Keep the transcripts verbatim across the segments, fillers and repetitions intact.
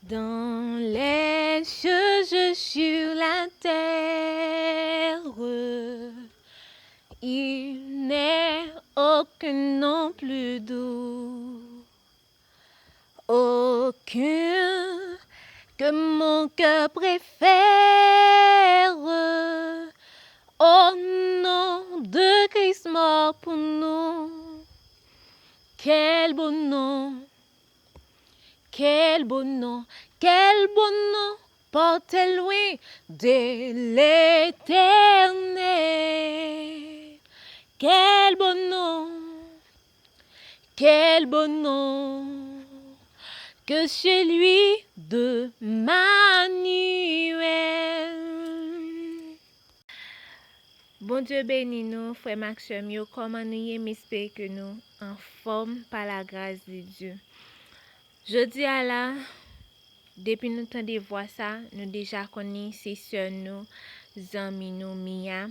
Dans les cieux et sur la terre, il n'est aucun nom plus doux, aucun que mon cœur préfère. Au nom de Christ mort pour nous, quel beau nom, quel beau nom, quel beau nom porté loin de l'éternel. Quel beau nom, quel beau nom que celui de Manuel. Bondye beni nou, frè m ak sè m yo. Kòman nou ye? M espere ke nou anfòm pa la gras de Dye. Jodi a la, depi nou tande vwa sa, nou deja konnen se sè nou, zanmi nou, Mia,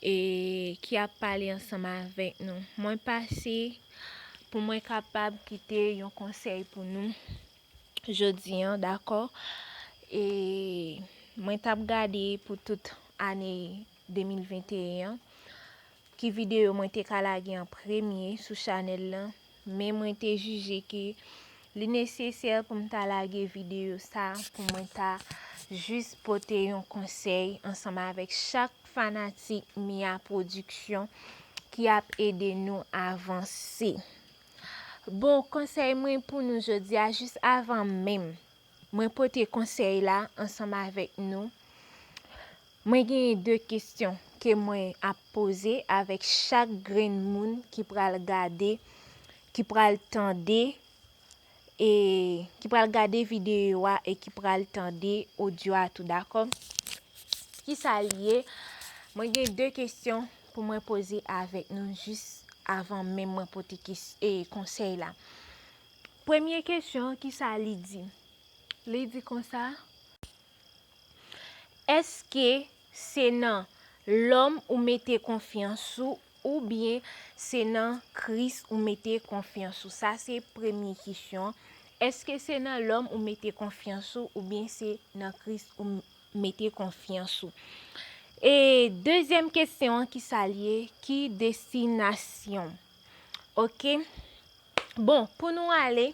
e ki ap pale ansanm avèk nou. Mwen pase pou mwen kapab kite yon konsèy pou nou jodi an, dakò? E mwen t ap gade pou tout ane de mil venteyen an, ki videyo mwen te ka lage an premye sou chanèl lan, men mwen te jije ke li nesesè pou m ta lage videyo sa, pou mwen ta jis pote yon konsèy ansanm avèk chak fanatik Mia Production ki ap ede nou avanse. Bon, konsèy mwen pou nou jodi a, jis avan menm mwen pote konsèy la ansanm avèk nou, mwen genyen de kesyon ke mwen ap poze avèk chak grenn moun ki pral gade, ki pral tande, e ki pral gade videyo a e ki pral tande odyo a tou, dakò? Kisa l ye? Mwen gen de kesyon pou mwen poze avèk nou jis avan menm mwen pote kes-, e, konsèy la. Premye kesyon, kisa li di? Li di konsa, èske se nan lòm ou mete konfyans ou, oubyen se nan Kris ou mete konfyans ou? Sa se premye kesyon. Èske se nan lòm ou mete konfyans ou, oubyen se nan Kris ou m-, mete konfyans ou? E dezyèm kesyon an, kisa l ye? Ki destinasyon? Oke? Bon, pou nou ale,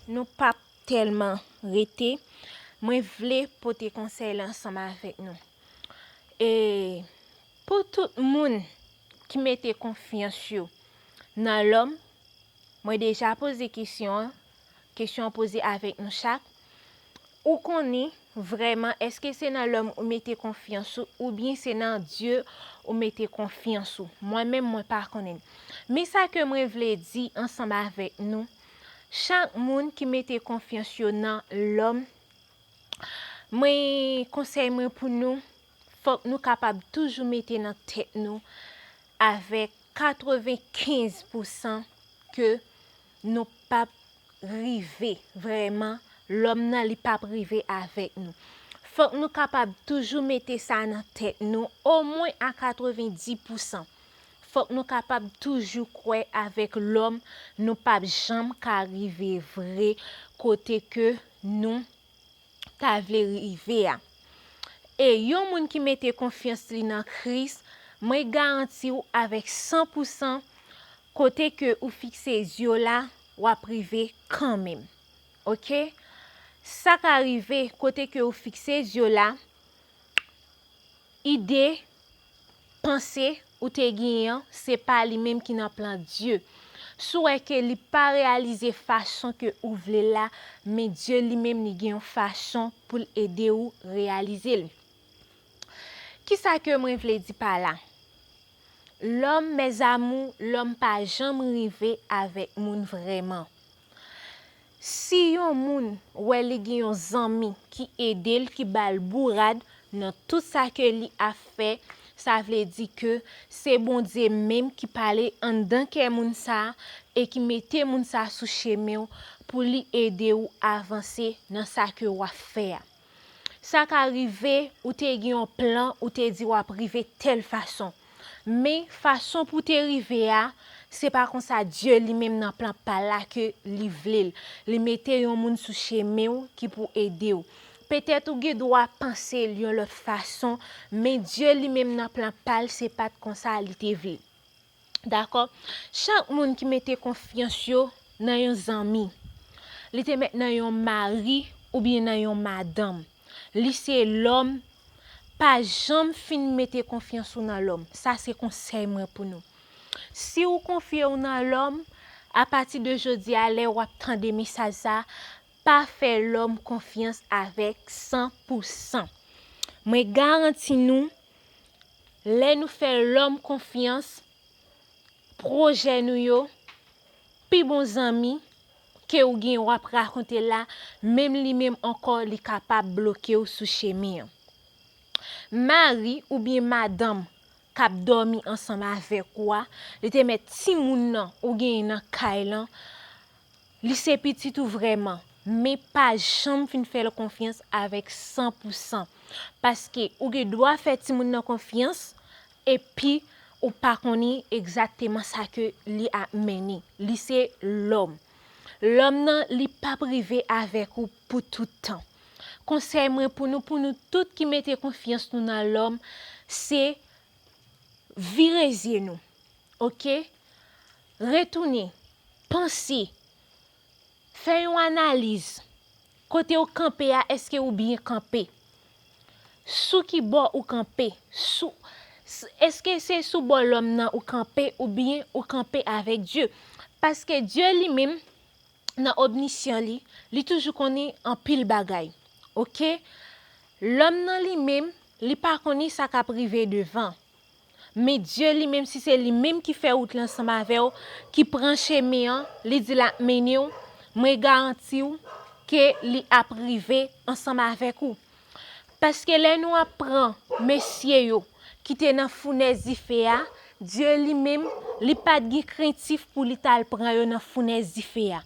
nou p ap tèlman rete. Mwen vle pote konsèy la ansanm avèk nou. E pou tout moun ki mete konfyans yo nan lòm, mwen deja poze kesyon an, kesyon an poze avèk nou chak. Ou konnen vrèman èske se nan lòm ou mete konfyans ou, oubyen se nan Dye ou mete konfyans ou? Mwen menm, mwen pa konnen. Men sa ke mwen vle di ansanm avèk nou, chak moun ki mete konfyans yo nan lòm, mwen, konsèy mwen pou nou, fòk nou kapab toujou mete nan tèt nou avèk katrevenkenz pousan ke nou p ap rive vrèman, lòm nan li p ap rive avèk nou. Fòk nou kapab toujou mete sa nan tèt nou, omwen a katrevendis pousan. Fòk nou kapab toujou kwè avèk lòm, nou p ap janm ka rive vre kote ke nou ta vle rive a. E yon moun ki mete konfyans li nan Kris, mwen garanti w avèk san pousan, kote ke ou fikse zye w la, w ap rive kanmenm. Oke? Sa ka rive kote ke ou fikse zye w la, ide, panse ou te genyen an, se pa li menm ki nan plan Dye. Si w wè ke li pa reyalize fason ke ou vle l la, men Dye li menm li gen yon fason pou l ede ou reyalize l. Kisa ke mwen vle di pa la? Lòm, mes amours, lòm pa janm rive avèk moun vrèman. Si yon moun wè li gen yon zanmi ki ede l, ki ba l bourad nan tout sa ke li ap fè, sa vle di ke se Bondye menm ki pale anndan kè moun sa a e ki mete moun sa a sou chemen w pou li ede w avanse nan sa ke w ap fè a. Sa ka rive, ou te gen yon plan, ou te di w ap rive tèl fason. Men, fason pou w te rive a, Se pa konsa Dye li menm nan plan pa l la ke li vle l. Li mete yon moun sou chemen w ki pou ede w. Petèt ou gen dwa panse l yon lòt fason, men Dye li menm nan plan pa l, se pa t konsa li te vle. Dakò? Chak moun ki mete konfyans yo nan yon zanmi, li te mèt nan yon mari oubyen nan yon madanm. Li se lòm, pa janm fin mete konfyans ou nan lòm. Sa se konsèy mwen pou nou. Si ou konfye w nan lòm, apati de jodi a, lè w ap tande mesaj sa, pa fè lòm konfyans avèk san pou san. Mwen garanti nou, lè nou fè lòm konfyans, pwojè nou yo, pi bon zanmi ke ou gen w ap rakonte la, menm li menm ankò li kapab bloke w sou chemen an. Mari oubyen madanm k ap dòmi ansanm avèk ou a, li te mèt timoun nan ou genyen nan kay lan, li se pitit ou vrèman, men pa janm fin fè l konfyans avèk san pou san. Paske ou gen dwa fè timoun nan konfyans, epi ou pa konnen egzakteman sa ke li ap mennen. Li se lòm. Lòm nan, li p ap rive avèk ou pou tout tan. Konsèy mwen pou nou, pou nou tout ki mete konfyans nou nan lòm, se vire zye nou. Oke? Retounen, panse, fè yon analiz. Kote w kanpe a, èske ou byen kanpe? Sou ki bò ou kanpe? Sou, s- èske se sou bò lòm nan ou kanpe oubyen ou kanpe avèk Dye? Paske Dye li menm, nan omnisyan li, li toujou konnen anpil bagay. Oke? Lòm nan li menm, li pa konnen sa k ap rive devan. Men Dye li menm, si se li menm ki fè wout lan ansanm avè w, ki pran chemen an, li di l ap mennen w, mwen garanti w ke li ap rive ansanm avèk ou. Paske lè nou ap pran mesye yo ki te nan founèz dife a, Dye li menm, li pa t gen krentif pou li t al pran yo nan founèz dife a.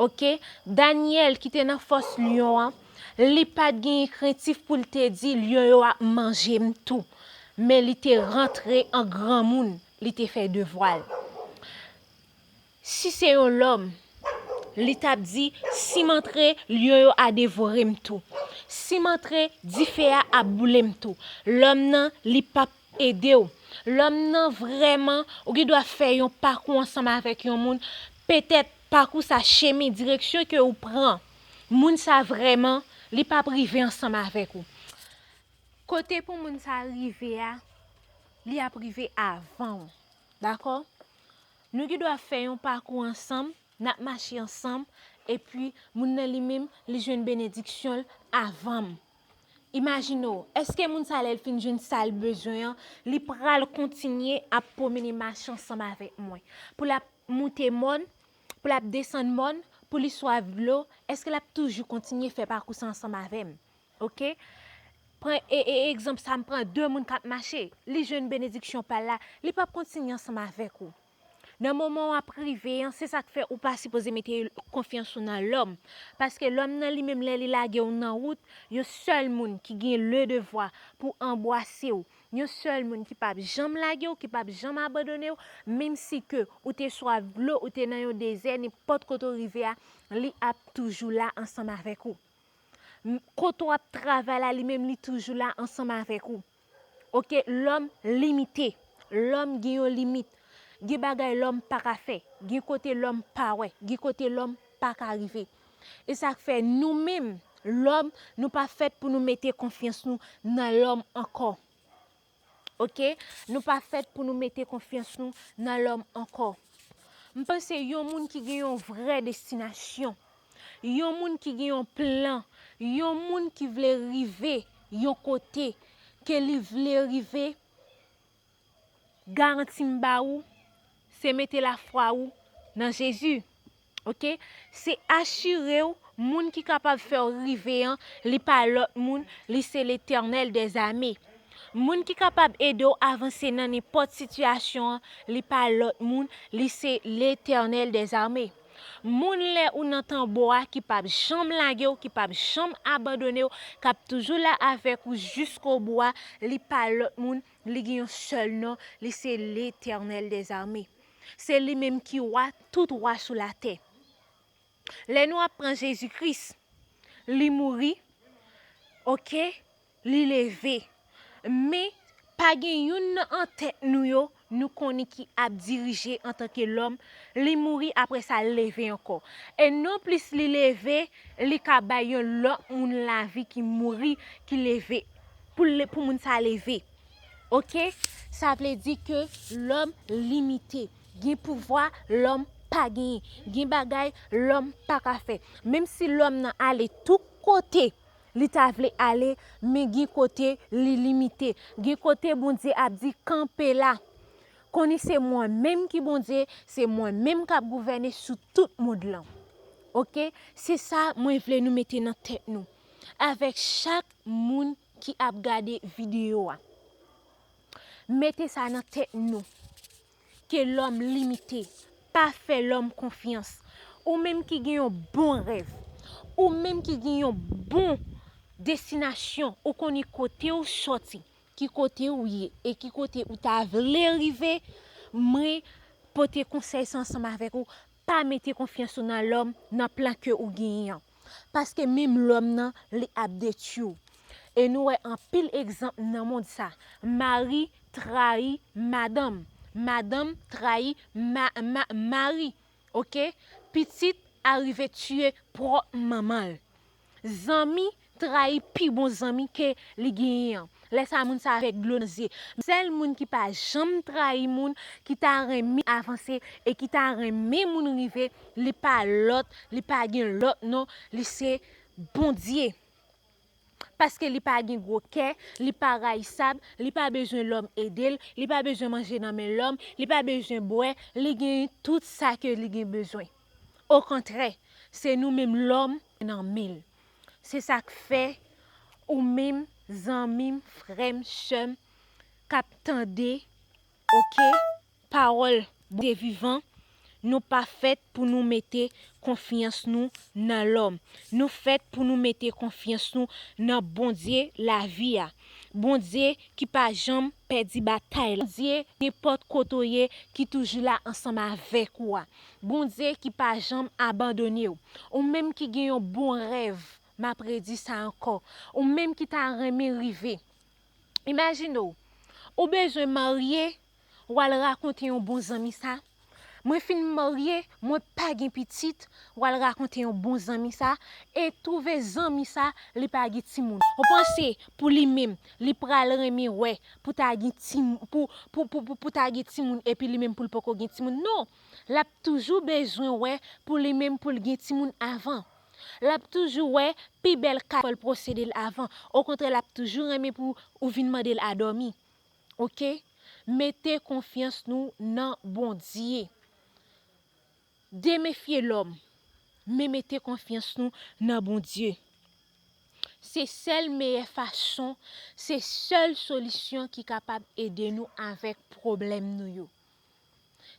Oke? Danyèl ki te nan fòs lyon an, li pa t genyen krentif pou l te di lyon yo ap manje m tou. Men li te rantre an granmoun, li te fè devwa l. Si se yon lòm, li t ap di, si m antre, lyon yo a devore m tou. Si m antre, dife a ap boule m tou. Lòm nan, li p ap ede w. Lòm nan vrèman, ou gen dwa fè yon pakou ansanm avèk yon moun. Petèt pakou sa, chemen, direksyon ke ou pran, moun sa vrèman, li p ap rive ansanm avèk ou. Kote pou moun sa rive a, li ap rive avan w. Dakò? Nou gen dwa fè yon pakou ansanm, n ap mache ansanm, epi moun nan li menm, li jwenn benediksyon l avan m. Imajine w, èske moun sa lè l fin jwenn sa l bezwen an, li pral kontinye ap pwomennen mache ansanm avèk mwen? Pou l ap moute mòn, pou l ap desann mòn, pou li swaf dlo, èske l ap toujou kontinye fè pakou sa ansanm avè m? Oke? Pran e, e, egzanp sa, m pran de moun k ap mache, li jwenn benediksyon pa l la, li p ap kontinye ansanm avèk ou. Nan moman w ap rive an, se sa k fè ou pa sipoze mete konfyans ou nan lòm. Paske lòm nan li menm, lè li lage w nan wout, yon sèl moun ki gen le devwa pou anbwase w, yon sèl moun ki p ap janm lage w, ki p ap janm abandone w, menm si ke ou te swaf dlo, ou te nan yon dezè, nenpòt kote w rive a, li ap toujou la ansanm avèk ou. M- Kote w ap travay la, li menm li toujou la ansanm avèk ou. Oke, lòm limite. Lòm gen yon limit. Gen bagay lòm pa ka fè. Gen kote lòm pa wè. Gen kote lòm pa ka rive. E sa k fè nou menm, lòm, nou pa fèt pou nou mete konfyans nou nan lòm ankò. Oke? Nou pa fèt pou nou mete konfyans nou nan lòm ankò. M panse yon moun ki gen yon vrè destinasyon, yon moun ki gen yon plan, yon moun ki vle rive yon kote ke li vle rive, garanti m ba ou, se mete lafwa ou nan Jezi. Oke? Se asire w, moun ki kapab fè w rive an, li pa lòt moun, li se Letènèl dèzame. Moun ki kapab ede w avanse nan nenpòt sitiyasyon an, li pa lòt moun, li se Letènèl dèzame. Moun lè ou nan tanbò a ki p ap janm lage w, ki p ap janm abandone w, k ap toujou la avèk ou jiskobou a, li pa lòt moun, li gen yon sèl non, li se Letènèl dèzame. Se li menm ki wa tout wa sou latè. Lè nou ap pran Jezi Kris, li mouri, oke, li leve. Men, pa gen youn nan antèt nou yo, nou konnen ki ap dirije antanke lòm, li mouri, apre sa, li leve ankò. E non plis li leve, li ka bay yon lòt moun lavi ki mouri, ki leve, pou, pou moun sa leve. Oke? Sa vle di ke lòm limite. Gen pouvwa lòm pa genyen. Gen bagay lòm pa ka fè. Menm si lòm nan ale tout kote li ta vle ale, men gen kote li limite. Gen kote Bondye ap di, "Kanpe la. Konnen se mwen menm ki Bondye, se mwen menm k ap gouvène sou tout mond lan." Oke? Se sa mwen vle nou mete nan tèt nou. Avèk chak moun ki ap gade videyo a. Mete sa nan tèt nou. Ke lòm limite. Pa fè lòm konfyans. Ou menm ki gen yon bon rèv. Ou menm ki gen yon bon destinasyon. Ou konnen kote w sòti, ki kote w ye, e ki kote ou ta vle rive. Mwen pote konsèy sa ansanm avèk ou. Pa mete konfyans ou nan lòm, nan plan ke ou genyen an. Paske menm lòm nan, li ap detwi w. E nou wè anpil egzanp nan mond sa. Mari trayi madanm. Madanm trayi ma, ma, mari. Oke? Pitit arive tiye pwòp manman l. Zanmi trayi pi bon zanmi ke li genyen an. Lè sa moun sa avèk dlo nan zye. Sèl moun ki pa janm trayi moun, ki ta renmen avanse e ki ta renmen moun rive, li pa lòt, li pa gen lòt non, li se Bondye. Paske li pa gen gwo kè, li pa rayisab, li pa bezwen lòm ede l, li pa bezwen manje nan men lòm, li pa bezwen bwè, li genyen tout sa ke li gen bezwen. Okontrè, se nou menm lòm nan men l. Se sa k fè ou menm, zanmi m, frè m, sè m, k ap tande, oke, pawòl Bondye vivan, nou pa fèt pou nou mete konfyans nou nan lòm. Nou fèt pou nou mete konfyans nou nan Bondye lavi a. Bondye ki pa janm pèdi batay la. Bondye, nenpòt kote w ye, ki toujou la ansanm avèk ou a. Bondye ki pa janm abandone w. Ou menm ki gen yon bon rèv, m ap redi sa ankò. Ou menm ki ta renmen rive. Imajine w, ou bezwen marye, w al rakonte yon bon zanmi sa. Mwen fin marye, mwen pa gen pitit, w al rakonte yon bon zanmi sa, e twouve zanmi sa, li pa gen timoun. Ou panse pou li menm, li pral renmen wè pou ta gen tim-, pou, pou, pou, pou, pou ta gen timoun, epi li menm pou l poko gen timoun? Non, l ap toujou bezwen wè pou li menm pou l gen timoun avan. L ap toujou wè pi bèl kay fò l posede l avan. Okontrè, l ap toujou renmen pou ou vin mande l a dòmi. Oke? Mete konfyans nou nan Bondye. Demefye lòm, men mete konfyans nou nan Bondye. Se sèl meyè fason, se sèl solisyon ki kapab ede nou avèk pwoblèm nou yo.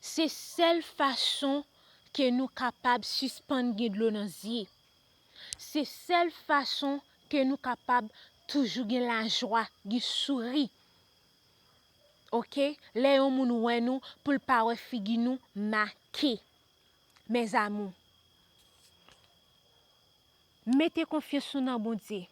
Se sèl fason ke nou kapab sispann gen dlo nan zye. Se sèl fason ke nou kapab toujou gen lajwa, gen souri. Oke? Lè yon moun wè nou, pou l pa wè figi nou make. Mes amours, mete konfyans nou nan Bondye.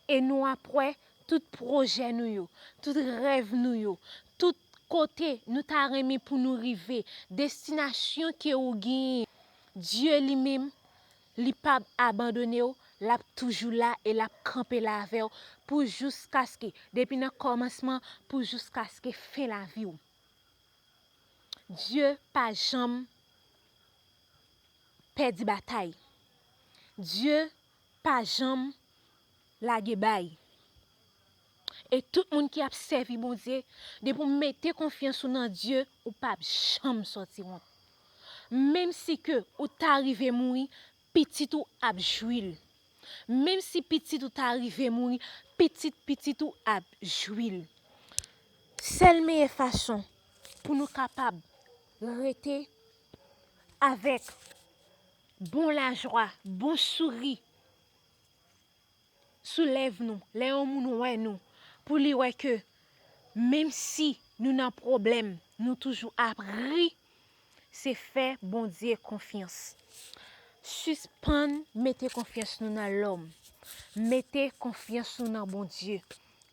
E nou ap wè tout pwojè nou yo, tout rèv nou yo, tout kote nou ta renmen pou nou rive, destinasyon ke ou genyen. Dye li menm, li p ap abandone w, l ap toujou la e l ap kanpe la avè w pou jiskaske, depi nan kòmansman pou jiskaske fen lavi w. Dye pa janm pèdi batay. Dye pa janm lage bay. E tout moun ki ap sèvi Bondye, depi w mete konfyans ou nan Dye, ou p ap janm sòti wont. Menm si ke ou ta rive mouri, pitit ou ap jwi l. Menm si pitit ou ta rive mouri, pitit pitit ou ap jwi l. Sèl meyè fason pou nou kapab rete avèk bon lajwa, bon souri sou lèv nou, lè yon moun wè nou, pou li wè ke menm si nou nan pwoblèm, nou toujou ap ri, se fè Bondye konfyans. Sispann mete konfyans nou nan lòm. Mete konfyans nou nan Bondye.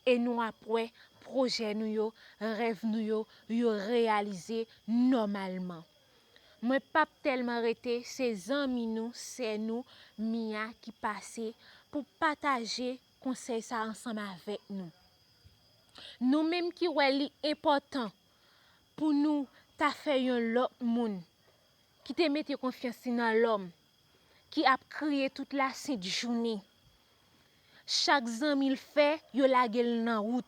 E nou ap wè pwojè nou yo, rèv nou yo, yo reyalize nòmalman. Mwen p ap tèlman rete, se zanmi nou, sè nou, Mia ki pase pou pataje konsèy sa ansanm avèk nou. Nou menm ki wè li enpòtan pou nou ta fè yon lòt moun ki te mete konfyans li nan lòm, ki ap kriye tout lasent jounen. Chak zanmi l fè, yo lage l nan wout.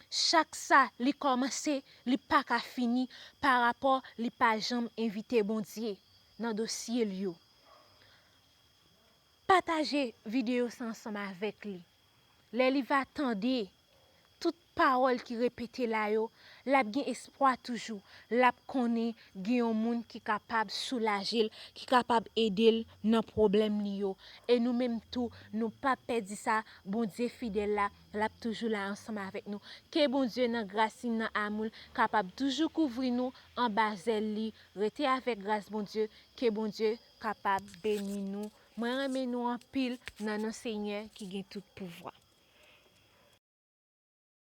Chak sa li kòmanse, li pa ka fini parapò li pa janm envite Bondye nan dosye l yo. Pataje videyo sa ansanm avèk li. Lè li va tande tout pawòl ki repete la yo, l ap gen espwa toujou. L ap konnen gen yon moun ki kapab soulaje l, ki kapab ede l nan pwoblèm li yo. E nou menm tou, nou p ap pèdi sa, Bondye fidèl la, l ap toujou la ansanm avèk nou. Ke Bondye nan gras li, nan amou l, kapab toujou kouvri nou anba zèl li. Rete avèk gras Bondye, ke Bondye kapab beni nou. Mwen renmen nou anpil nan non Senyè ki gen tout pouvwa.